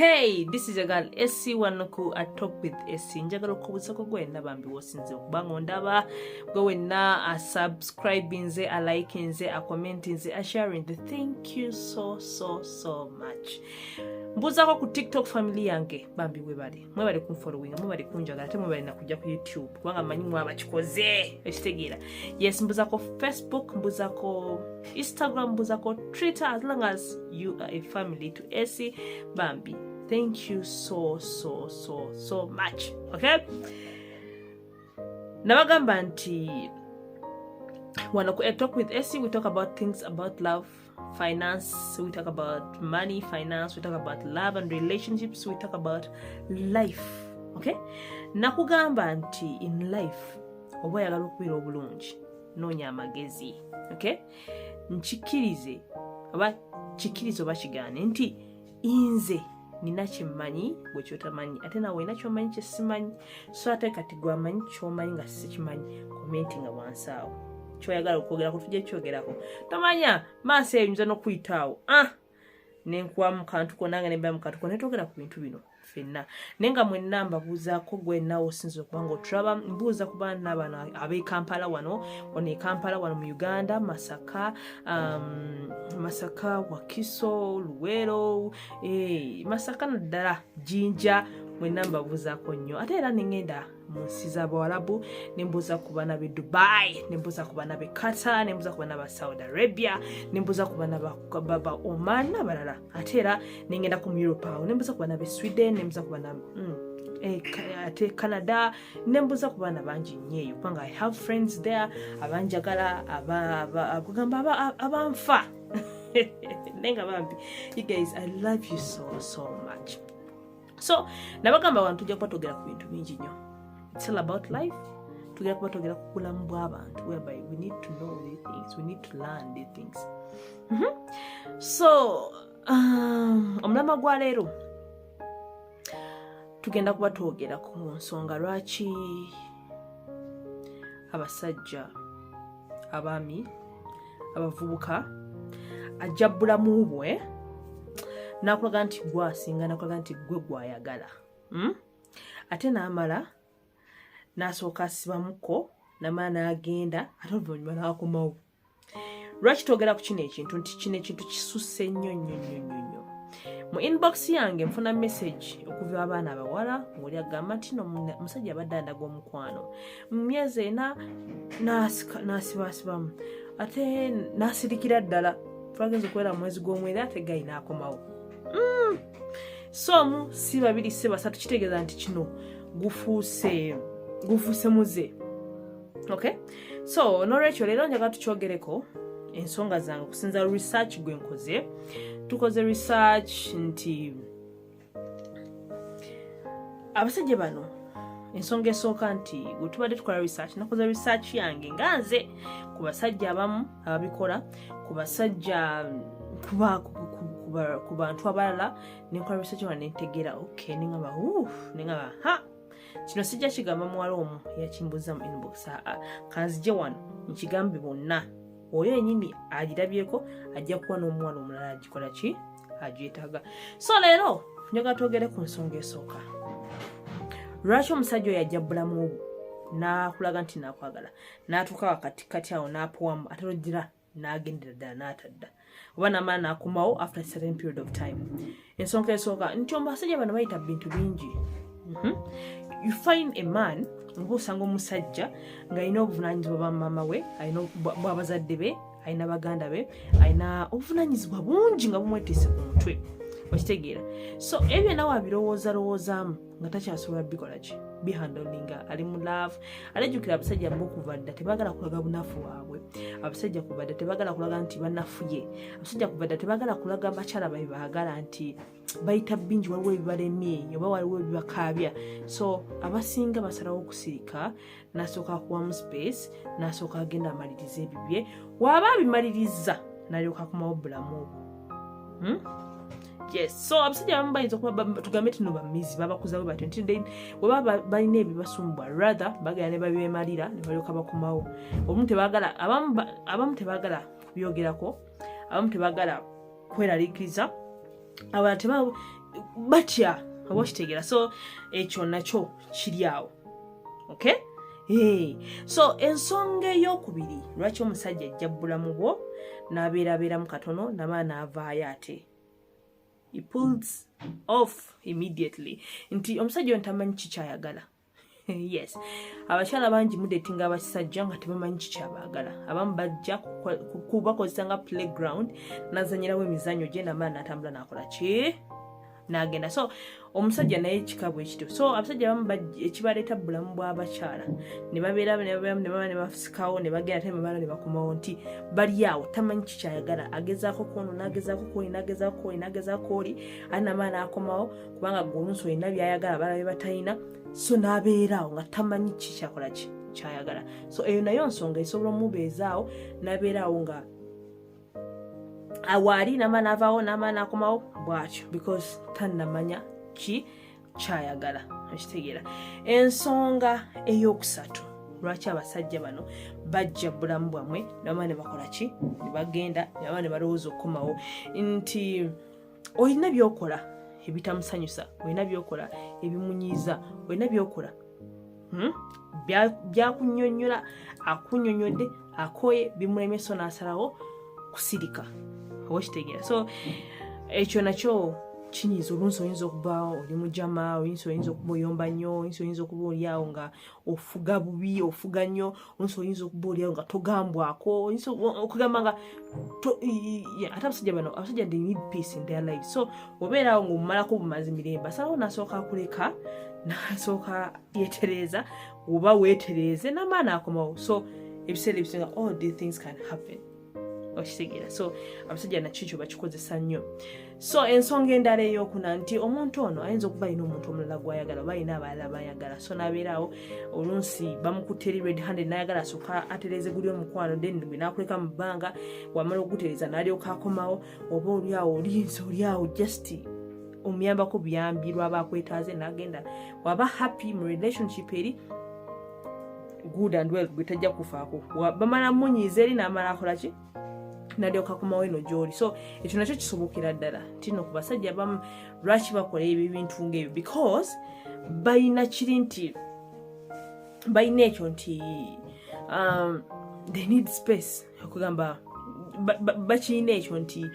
Hey, this is your girl SC wano ku A Talk with SC. Njagala okubuuzako gwe wenna bambi wosinze okubanga ondaba, gwe wenna asubscribinze, alikinze, acommentinze, asharinze, thank you so so so much. Mbuuzako ku TikTok family yange, bambi webale, mwebale kunfollowinga, mwebale kunjagala, ate mwebale nakujja ku YouTube kubanga manyi mwabakikoze, ekitegeera. Yes, mbuuzako Facebook, mbuuzako Instagram, mbuuzako Twitter. As long as you are a family to AC, bambi thank you so so so so much. Okay, nabagamba nti wano ku A Talk with AC we talk about things about love, finance. We talk about money, finance, we talk about love and relationships, we talk about life. Okay, nakugamba nti in life oba oyagala okubeera obulungi, noonya amagezi. Okay, nkikirize oba kikirize oba kigaane nti nze nina kyemmanyi gwe kyotamanyi, ate nawe olina kyomanyi kyesimanyi. So ate kati gwamanyi kyomanyi nga sikimanyi, commenti nga wansi awo kyoyagala okwogerako, tujja kyogerako. Tomanya maaso eyo nyinza n'okuyitaawo, ah, nenkuwa mukantu konna nga nemba mukantu konna netwogera ku bintu bino ffenna. Naye nga mwenna mbabuuzaako, gwe naawe osinza okuba nga otulaba, mbuuza ku baana bano ab'e Kampala wano, wano e Kampala, wano mu Uganda, Masaka, Masaka, Wakiso, Luweero, Masaka naddala Jinja, mwenna mbabuuzaako nnyo. Ate era neŋŋenda mu nsi z'Abawalabu, nembuuza ku baana b'e Dubai, nembuuza ku baana b'e Qatar, nembuuza ku baana ba Saudi Arabia, nembuuza ku baana ba Oman n'abalala. Ate era nengenda ku mu Europe awo, nembuuza ku baana b'e Sweden, nembuuza ku baana ate Canada, nembuuza ku baana bangi nnyo eyo kubanga I have friends there abanjagala, kugamba abanfa. Naye nga bambi, you guys, I love you so so much. So nabagamba wano tujja kuba twogera ku bintu bingi nnyo. It's all about life. Tugenda kuba twogera ku bulamu bw'abantu, whereby we need to know the things, we need to learn the things. So omulamwa gwa leero tugenda kuba twogera ku nsonga lwaki abasajja, abaami, abavubuka ajja bulamu bwe nakulaga nti gwasinga, nakulaga nti gwe gwayagala, Ate n'amala n'asooka asibamuko, namala n'agenda, ate oluvannyuma n'akomawo. Lwaki twogera ku kino ekintu? Nti kino ekintu kisusse nnyo nnyo nnyo nnyo nnyo. Mu inbox yange nfuna message okuva abaana abawala ng'oli agamba nti no musajja abadde andaga omukwano mu myezi 4, n'asibaasibamu ate n'asirikira ddala. Twagenza okubeera mu mwezi gw'omwera, ate guy n'akomawo. So omu, si babiri, si basatu, kitegeeza nti kino gufuuse muze. Okay, so nolwekyo leero njagala tukyogereko. Ensonga zange okusinza research gwe nkoze, tukoze research nti abasajja bano, ensonga esooka nti bwe tubadde tukola research, nakoze research yange nga nze ku basajja abamu ababikola, ku basajja ku bantu abalala, nenkola research wana nentegeera. Okay, nengamba, nengamba, ha, kino sijja kigamba muwala omu yakimbuza mu inbox, aa, kanzije wano nkigambe bonna. Oyo yenyini agirabyeko ajja kuba n'omuwala omulala agikola ki agyetaaga. So leero njagala twogere ku nsonga esooka: lwaki omusajja oyo ajja bulamu obwo n'akulaga nti nakwagala, n'atuuka wakati kati awo n'apowamu, ate nogira n'agendera ddala n'atadda oba namala n'akomawo after a certain period of time? Ensonga esooka nti abasajja bano bayita bintu bingi. You find a man, oba osanga omusajja ng'alina obuvunanyizibwa bwa maama we, alina bw'abazadde be, alina baganda be, alina obuvunanyizibwa bungi nga bumwetiise ku mutwe, okitegeera? So ebyo byonna wabirowooza lowoozaamu nga takyasobola bikola ki, bihandlinga. Ali mu love, alejjukira abasajja bo kuva dda tebaagala kulaga bunafu bwabwe. Abasajja kuva dda tebaagala kulaga nti banafuye. Abasajja kuva dda tebaagala kulaga bakyala babe baagala nti bayita bingi, waliwo ebibalemye oba waliwo ebibakaabya. So abasinga basalawo okusirika, nasooka akuwamu space, nasooka agenda amaliriza ebibye. Waaba abimaliriza, nalyoka akumawo bulamu obwo, Yes, so abasajja abamu bayinza okuba tugambe tino bamizi babakuzawe batyo nti bwebaba balina ebibasumbwa, rather bagenda ne babyemalira ne balyoka bakomawo. Obumu tebaagala, abamu tebaagala kubyogerako, abamu tebaagala kweraliikiriza, abalala teba Batya, oba okitegeera? So ekyo nakyo kiri awo, okay? Hey. So ensonga eyokubiri lwaki omusajja ajja bulamu bwo n'abeerabeeramu katono, namala n'avaayo, ate he pulls off immediately, nti omusajja ono tamanyi kikyayagala. Yes, abakyala bangi mudatinga abasajja nga tebamanyi kikyabaagala. Abamu bajja kubakozesa nga playground, nazanyirawo emizanyo gye, namala natambula, nakola ki, nagenda. So omusajja naye kika bwe kityo. So abasajja abamu ekibaleeta bulamu bw'abakyala, ne babeera, ne babeeramu, ne baba ne basikawo, ne bagenda, ate bamala ne bakomawo, nti bali awo tamanyi kikyayagala. Agezaako kwono, n'agezaako kwoli, n'agezaako kwoli, n'agezaako kwoli, ate namala n'akomawo, kubanga gwe olunsi olina byayagala, abalala bye batalina. So n'abeera awo nga tamanyi kikyakola, ki kyayagala. So eyo nayo nsonga esobola omubeezaawo, n'abeera awo nga awaali, namala n'avaawo, namala n'akomawo bwatyo, because tannamanya ki kyayagala. Okitegeera? Ensonga eyokusatu lwaki abasajja bano bajja bulamu bwammwe, nabama ne bakola ki, ne bagenda, nabama ne balowooza okukomawo, nti olina byokola ebitamusanyusa, olina byokola ebimunyiiza, olina byokola, Byakunyonyola, akunyonyodde, akoye, bimulemye, so n'asalawo kusirika, oba okitegeera? So ekyo nakyo kinyiiza. Olunsi oyinza okuba oli mujama, oyinza okuba oyomba nnyo, oyinza okuba oli awo nga ofuga bubi, ofuga nnyo, olunsi oyinza okuba oli awo nga togambwako, oyinza okugamba nga ate abasajja bano, abasajja, they need peace in their life. So obeera awo ng'omumalako bumazi mirembe, asalawo n'asooka akuleka, n'asooka yetereeza oba weetereeze, n'amaani akomawo. So ebiseera ebisinga all these things can happen, okitegeera? So abasajja nakyo ekyo bakikozesa nnyo. So ensonga endala eyokuna, nti omuntu ono ayinza okuba alina omuntu omulala gwayagala, oba alina abalala bayagala. So n'abeeraawo, olunsi bamukutte eri red handed, n'ayagala asooka atereeze guli omukwano, then gwe n'akuleka mu bbanga, wamala okugutereeza n'alyoka akomawo. Oba oliawo olinza oliawo just omuyambako buyambi lwaba akwetaaze, n'agenda. Waba happy mu relationship eri good and well, gwe tajja kufaako. Bamala munyiiza eri, n'amala akola ki, nalyoka komawo eno gyoli. So ekyo nakyo kisobokera ddala nti no ku basajja abamu lwaki bakola ebyo ebintu ngaebyo, because balina kiri nti balina ekyo nti they need space. Okugamba bakirina ekyo nti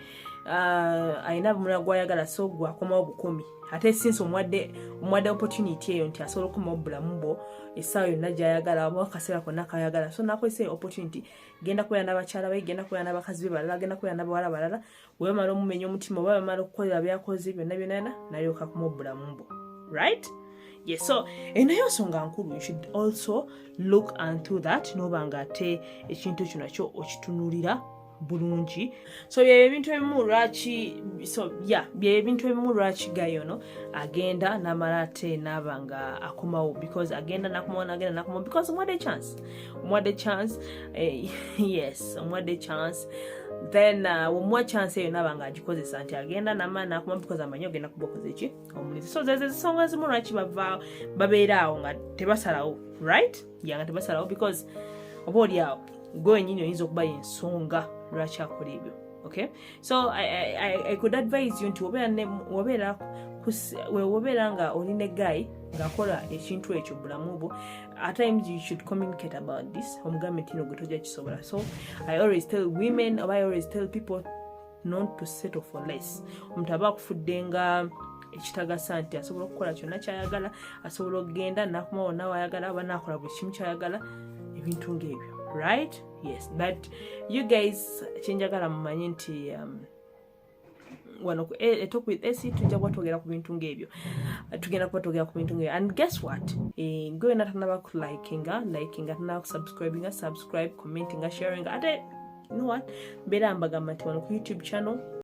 alina mulala gwayagala, so gwakomawo bukomi. Ate since omuwadde opportunity eyo nti asobola okukomawo bulamu bwo essaawa yonna gyayagala oba akaseera konna kayagala, so nakozesa eyo opportunity, genda kubeera n'abakyala be, genda kubeera n'abakazi be balala, genda kubeera n'abawala balala. Bwe bamala omumenya omutima oba bamala okukolera byakoze byonna byonna, nalyoka akoma obulamu bwo, right? Yes, so enayo nsonga nkulu. You should also look unto that, noba nga ate ekintu ekyo nakyo okitunuulira bulungi. So byebyo ebintu ebimu lwaki, so yeah, byebyo ebintu ebimu lwaki guy ono agenda, n'amala ate n'aba nga akomawo, because agenda nakomawo, nagenda nakomawo, because omuwadde chance, omuwadde chance, yes, omuwadde chance. Then omuwa chance eyo, naaba nga agikozesa nti agenda namala nakomawo, because amanyi ogenda kuba okoze ki, omulizi. So zezo zisonga zimu lwaki bava babeera awo nga tebasalawo, right? Yeah, nga tebasalawo, because oba oli awo gwe wenyini oyinza okuba yensonga lwaki akola ebyo, okay? So I could advise you nti wobeera nga oli ne guy ng'akola ekintu ekyo bulamu bwo, at times you should communicate about this. Omugambe nti no, gwe tojja kisobola. So I always tell women, oba I always tell people not to settle for less. Omuntu aba akufudde nga ekitagasa, nti asobola okukola kyonna kyayagala, asobola okugenda nakomawo nawe ayagala, oba nakola buli kimu kyayagala, ebintu ngaebyo, right? Yes, but you guys, kyenjagala mumanye nti wano ku Talk with AC tujja kuba twogera ku bintu ngaebyo, tugenda kuba twogera ku bintu ngaebyo. And guess what? Gwe wena tanaba kulikinga, likinga, tanaba kusubscribinga, subscribe, commentinga, sharinga. Ate you know what, mbeera mbagamba nti wano ku YouTube channel